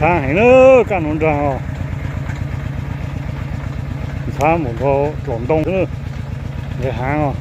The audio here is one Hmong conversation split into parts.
Ntxhab heev na, kaj nuav nraag os. Ntxhab npaum nkaus dlaum ntoo xwb, nqis haav os.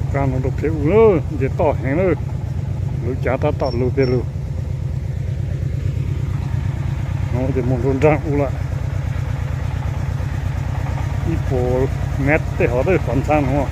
Kaj nuav rau pem u lawm, nce toj heev lawm, lug cav tab tom lug pem lug. Nuav ces moog rau nraag u lawm, ib puas mev tej hov tej qhov ntxhab nuav.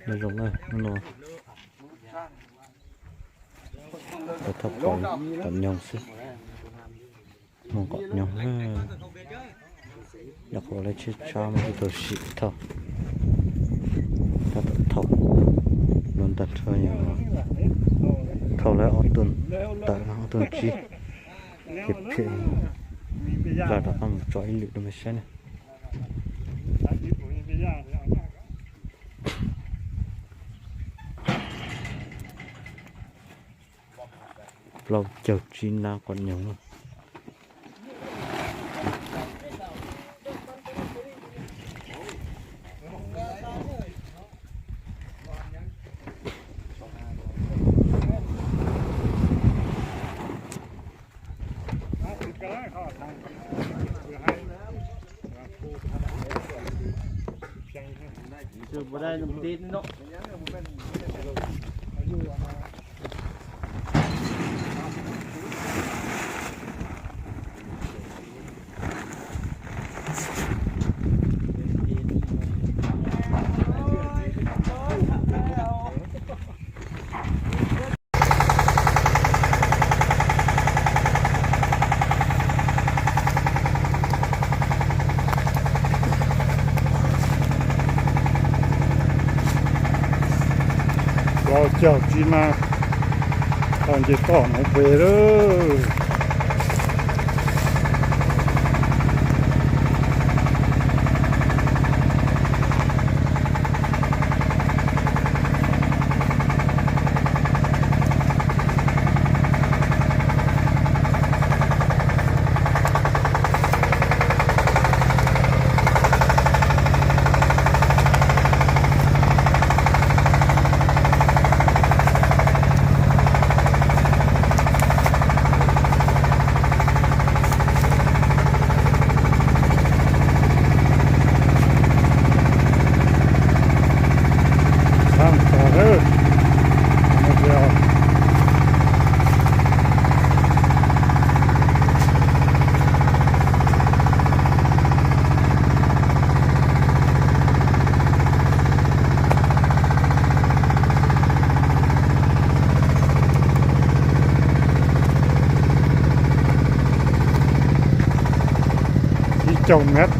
Nyob zoo na, hnub no thauj kom nyoog xwb. Mus kom nyoog na. Yog qhov lawv tsheb tshab mas ib tug sim thauj, tab tom thauj. Luag ntag rhawv yog thauj lawv ob tug tawm no ob tug tsib. Khiav phiaj, nqa rov qab mus tso ib lwm rau mej saib na. Plaub caug tsib nab kom nyoog. Plaub caug tsib nab, tau nce toj no pem lawm. Ib caug mev,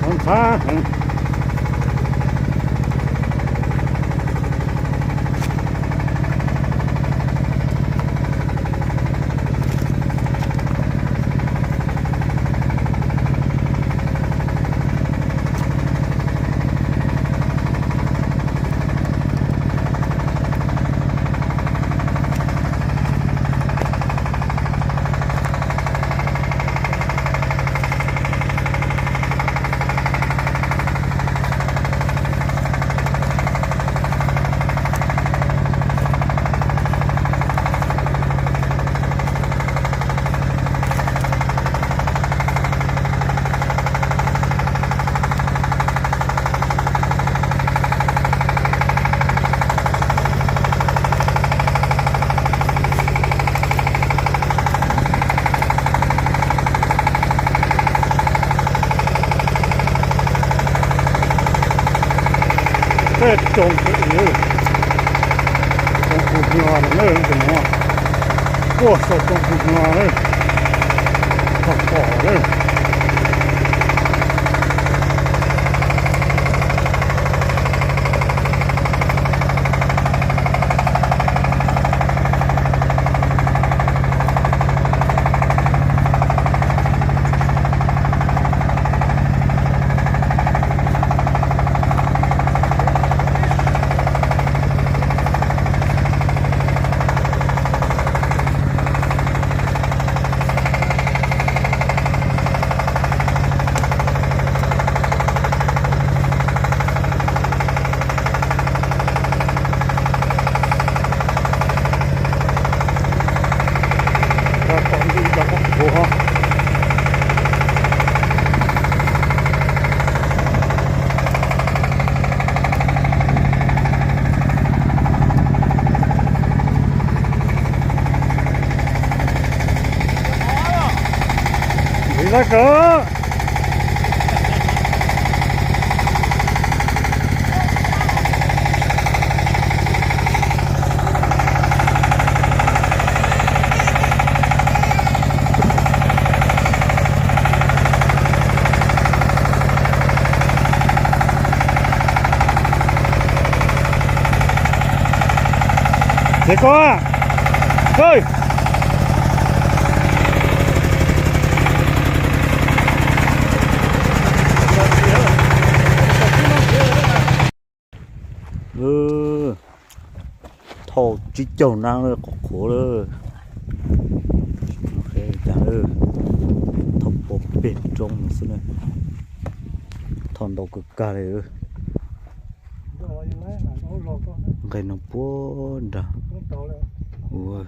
ntxhab heev. Tej tsoos, tsoos pus nyuag lawm na, tuaj saum tsoos pus nyuag lawm, txog pom lawm. Ces koj, thauj tsib caug nab lawm, qhuav qhuav lawm. Thauj puag pem roob no xwb na, thauj ntau kawg kag li. Nqes no puag nrad. Ua,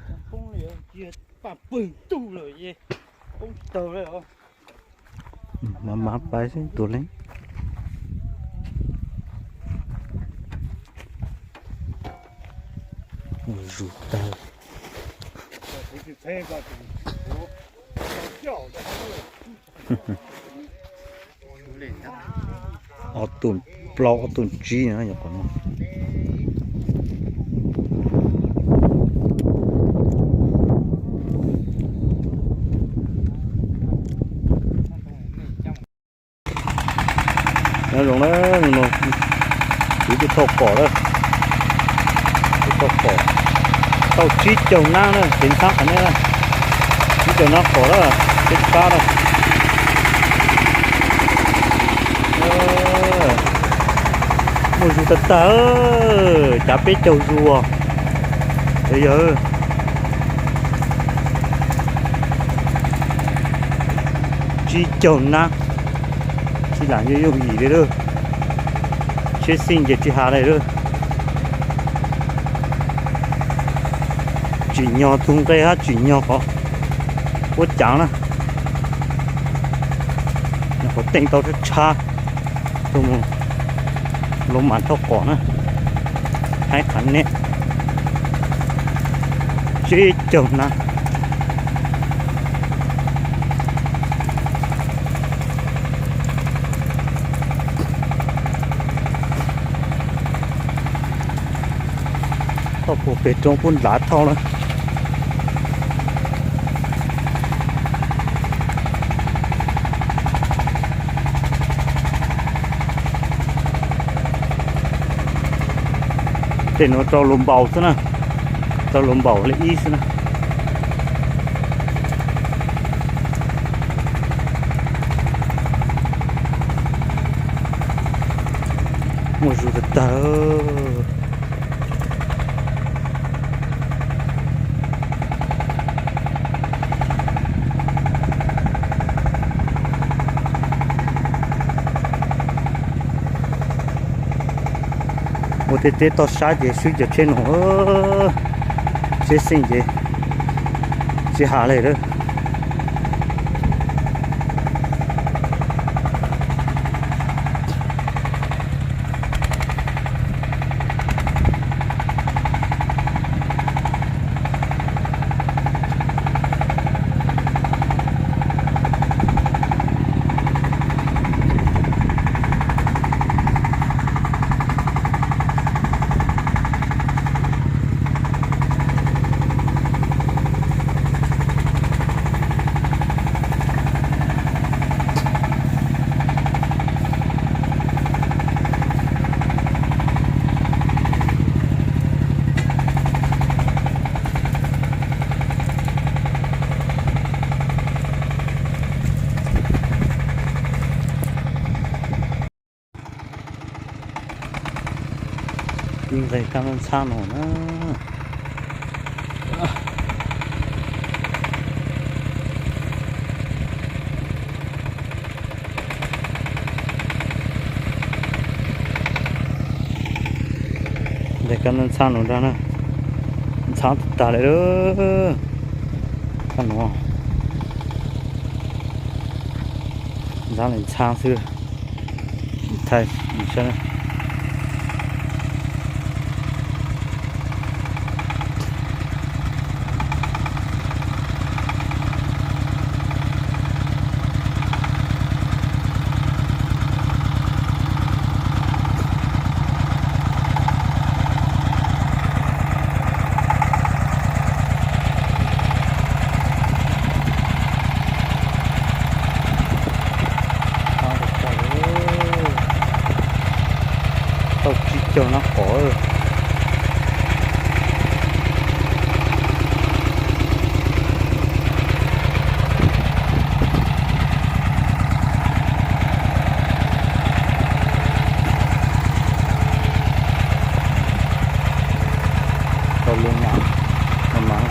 maj maj pais xwb tus leej. Ua zus tag. Ob tug plaub ob tug tsib no yog qhov no. Nyob zoo na, no kuv twb thauj qom lawm, twb thauj qom, thauj tsib caug nab na, ceev txhab qhov nej na, tsib caug nab qom lawm, peb txhab na. Muaj zus tag tag, cav peb caug zus os yawg. Tsib caug nab, tsis lam yooj yooj yim li lawm. Tsheb xij ces tsis has li lawm. Tsim nyog tug nqe hab tsim nyog qhov ua cav na, nyog qhov teej tau tshab tshab, tuaj mus lub mas thauj qom na, haib qhov nej. Tsib caug nab. Thauj puag pem roob puag nrad thauj na. Tej nuav rau lug npaus xwb na, rau lug npaus li ib xwb na. Muaj zus tag tag. Ua tej teb toj sab ces swb cov tsheb no, tsheb xeej ces tsis has li lawm. Ib nqes kab ntxhab no na. Nqes kab ntxhab no na, ntxhab tag tag li lawm. Kab no ntxhab li ntxhab xwb. Thaij saib. Tau tsib caug nab qom.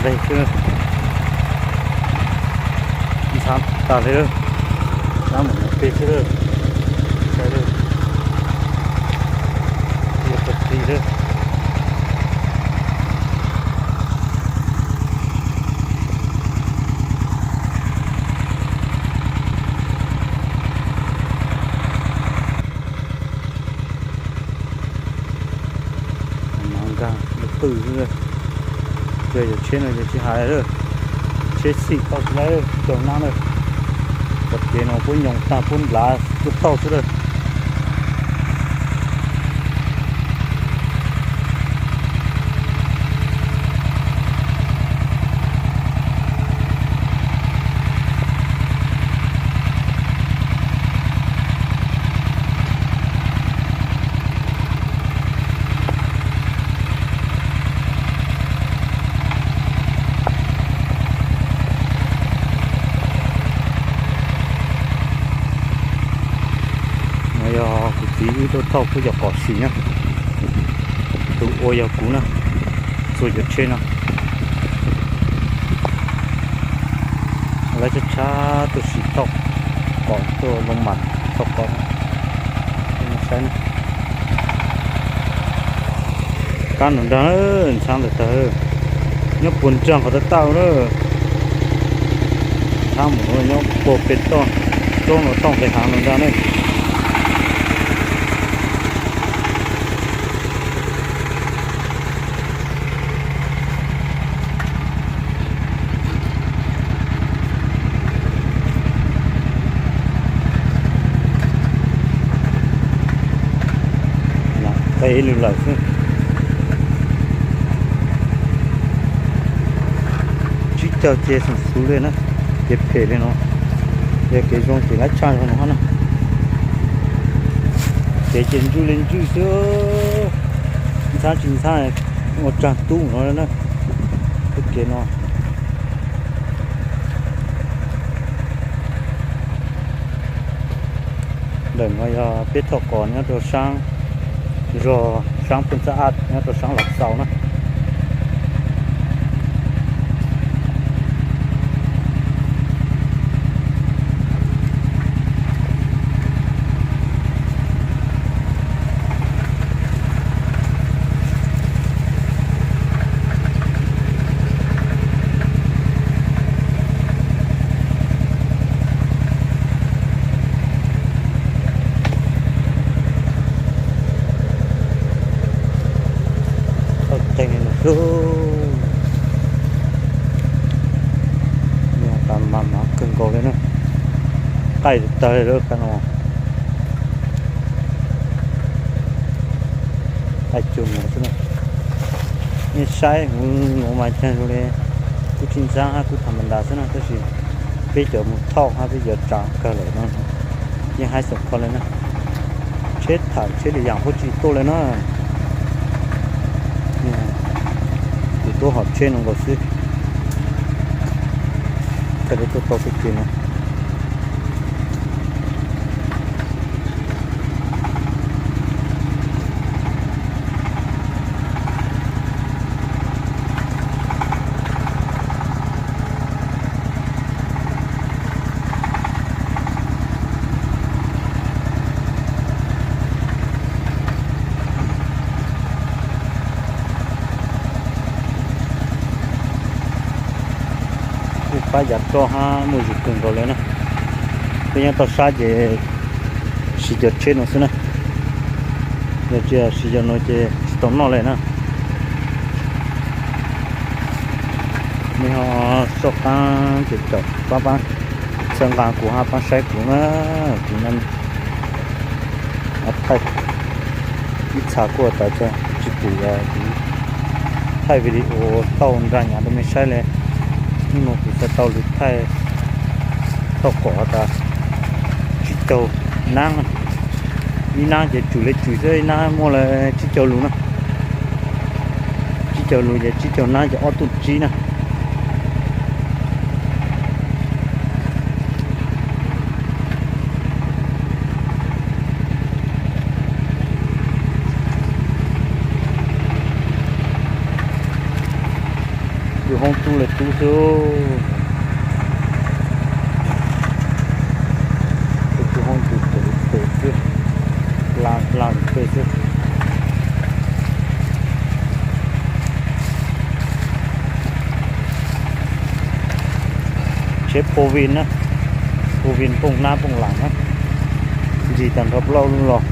Dej xwb, ntxhab tas li lawm, ntxhab mus pem xwb lawm, saib lawm, yuav txog tid lawm. Mas nkag lub qwj xwb, yog yog tsheb no ces tsis hais lawm, tsheb xim tau tsis laib caug nab lawm, cov kev no puab nyoos tag puab nplav puab tauj xwb lawm. No yog kuv txiv wb tuaj thauj kuj yog qos siv na, tus ua yog kuv na, txhua cov tsheb no lawv tshab tshab tuaj siv thauj qos tuaj loo mas thauj qos. Saib kab nrag nrag, ntxhab ntawm tag, nyob puag nraag qhov tawj tauj na, ntxhab mus nyob puag pem toj, tsob no toj nqis hav no nrag na. Qe lug lawm xwb. Tsib caug ces xoom xuv li na, ces phem li no. Yog kev zoo ces lab tshaj zoo no hab na. Kev ces ntswj li ntswj xwb, ntxhab tsis ntxhab ua tsaag tub no na. Lub kev no ntawm no yog peb thauj qos nyob rau saab zog, saab Phooj Xab Aj nyob rau saab Lav Xaus na. Tau teeg no xwb, tas mas mas kawg nkaus li na, qaij tawg lawm qhov no. Qaij cuag no xwb na. Nej saib kuv nuav mas caag zoo li kuj tsis ntxaab hab kuj tham ma ntas xwb na, tab sis peb cov mus thauj hab peb cov tsav kawg lawm no yeej haib xoom kho li na. Tsheb thawm tsheb li yaam huab tsis tuaj li na. Kuv tuaj hom tsheb no nkaus xwb, kawg li tuaj tau peb kev no. Kuj pab yav roj hab muaj zug kawg nkaus li na. Peb nyob toj sab ces siv cov tsheb no xwb na. Yog tsis siv cov no ces tsis tau noj li na. Nej ho soj qaab ces caum pab pab txhawb nqa kuv hab pab saib kuv na. Kuv thaij ib txha kuj tas tsis pum kuv thaij video tauj nra nyav rau mej saib li. Hnub no kuv tau lug thaij thauj qos tas tsib caug nab. Ib nab ces tsum li tsum xwb, ib nab muaj li tsib caug lus na. Tsib caug lus ces tsib caug nab ces ob tug tsib na. Yuav Hoob tub le tub xwb. Tus hoob tus pem pem xwb, la la pem xwb. Tsheb four wheel na, four wheel pooj hnab pooj lam na, ntsis tag nrho plaub lub los.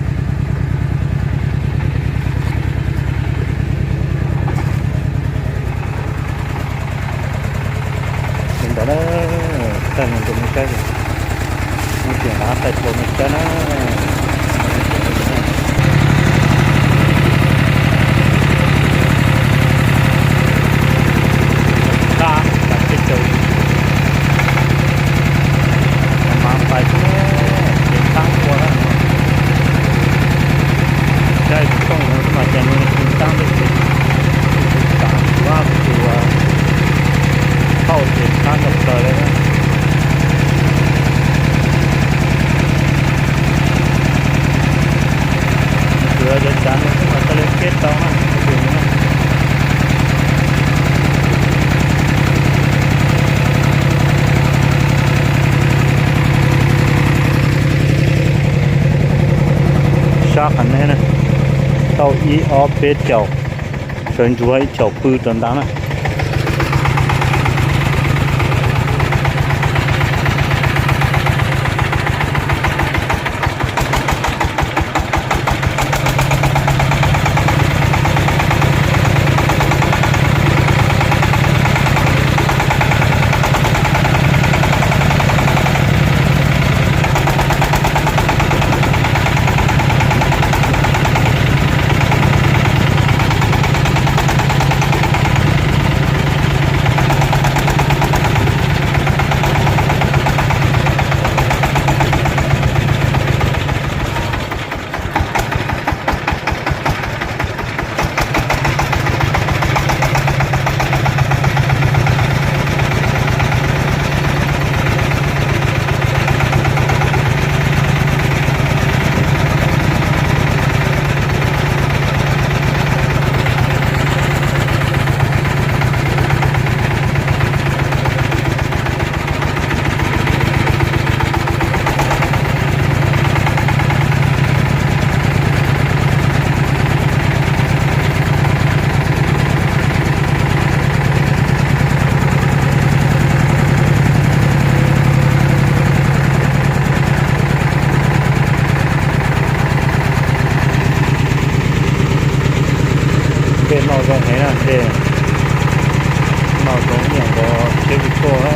Li ntawd na, thaij li tus me saib, muab tias nqa thaij tus me saib na. Nqa, nqa teb chaws, mas pais xwb, ces txhab ua na. Saib tus tooj no mas cas nws tsis txhab li ces, tus txhab tus, tus thauj ces txhab tag plaws li na. Tus cov cav no xwb mas tau li peb tau na, tus no. Sab qhov nej na, tau ib ob peb caum, sawv ntsuav ib caum pw rau ntawd na. Tej noj zoo heev na, tej noj zoo ib yam nkaus tsheb Vito na.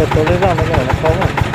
Tus lej loj no yog lawv qhov.